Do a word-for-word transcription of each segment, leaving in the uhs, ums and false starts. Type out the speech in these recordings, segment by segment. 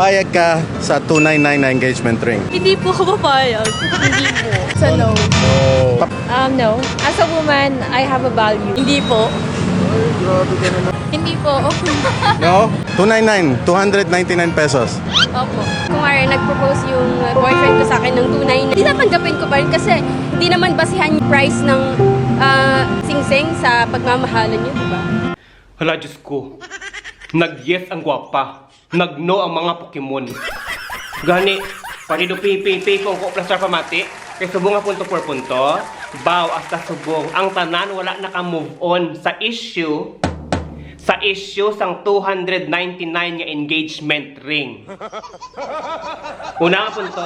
Payag ka sa two nine nine na engagement ring? Hindi po ako papayag. Hindi po. So no. Um, no. As a woman, I have a value. Hindi po. Hindi po. No? Two nine nine, two hundred ninety-nine pesos. Opo. Kung nga nag-propose yung boyfriend ko sa akin ng two nine nine, tinatanggapin ko pa rin kasi di naman basihan yung price ng ah, singsing sa pagmamahalan niyo, di ba? Hala, Diyos ko. Nag-yes ang gwapa. Nag-no ang mga Pokemon. Gani, panido pipi-pipi kung ko plastar pamati. Kay subong nga punto por punto. Baw, hasta subong. Ang tanan wala naka-move on sa issue. Sa issue sang two hundred ninety-nine nga engagement ring. Una nga punto.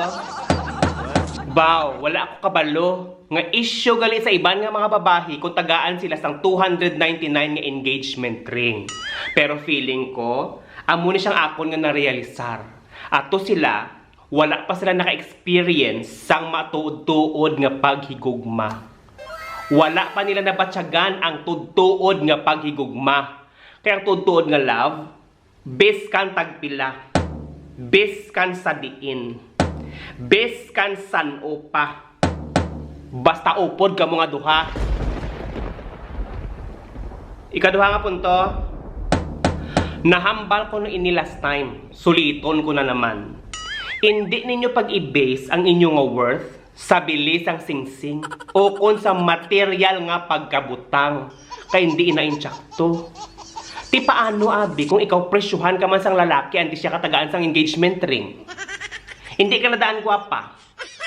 Baw, wala ako kabalo nga issue gali sa iban nga mga babahi kung tagaan sila sang two hundred ninety-nine nga engagement ring. Pero feeling ko, amo ni siyang akon nga narealisar. Ato sila, wala pa sila naka-experience sang matuod-tuod nga paghigugma. Wala pa nila nabatyagan ang tuod-tuod nga paghigugma. Kay ang tuod-tuod nga love, biskan tagpila, biskan sa diin, biskan san-o pa, basta upod kamo nga duha. Ikaduha nga punto, nahambal ko no ini last time, suliton ko na naman. Indi ninyo pag-i-base ang inyo nga worth sa bili sang singsing o kon sa material nga pagkabutang, kay hindi na insakto. Ti paano, abi, kung ikaw presyuhan ka man sang lalaki antes siya katagaan sang engagement ring? Hindi ka na daan gwapa,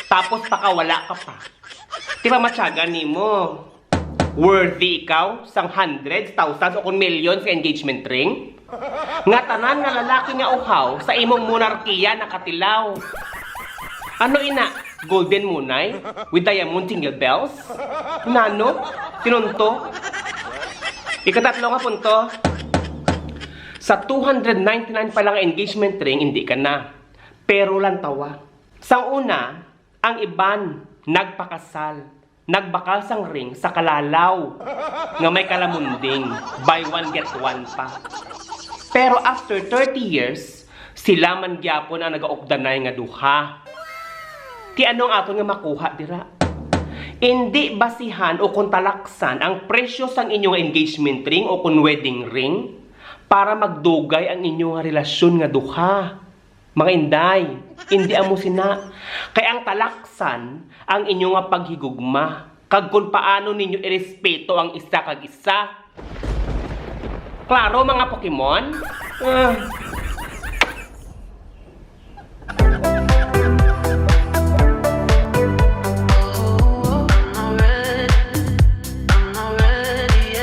tapos pakawala ka pa. Ti pamatyagan nimo, worthy ikaw sang hundreds, thousands, o kon millions nga engagement ring? Nga tanan nga lalaki nga uhaw sa imong monarkiya nakatilaw. Ano ina? Golden munay? With diamond jingle bells? Nano? Tinunto? Ikatatlo nga punto, sa two hundred ninety-nine pa lang nga engagement ring, hindi ka na. Pero lantawa. Sang una, ang iban nagpakasal, nagbakal sang ring sa kalalaw nga may kalamunding, buy one get one pa. Pero after thirty years, sila man gyapon ang nagaukdanay nga duha. Ti ano ang aton nga makuha dira? Indi basihan o kon talaksan ang presyo sang inyo nga engagement ring o kon wedding ring para magdugay ang inyo nga relasyon nga duha. Mga inday, indi amo sina. Kay ang talaksan ang inyo nga paghigugma, kag kon paano ninyo irespeto ang isa kag isa. Klaro, mga Pokemon? Ah,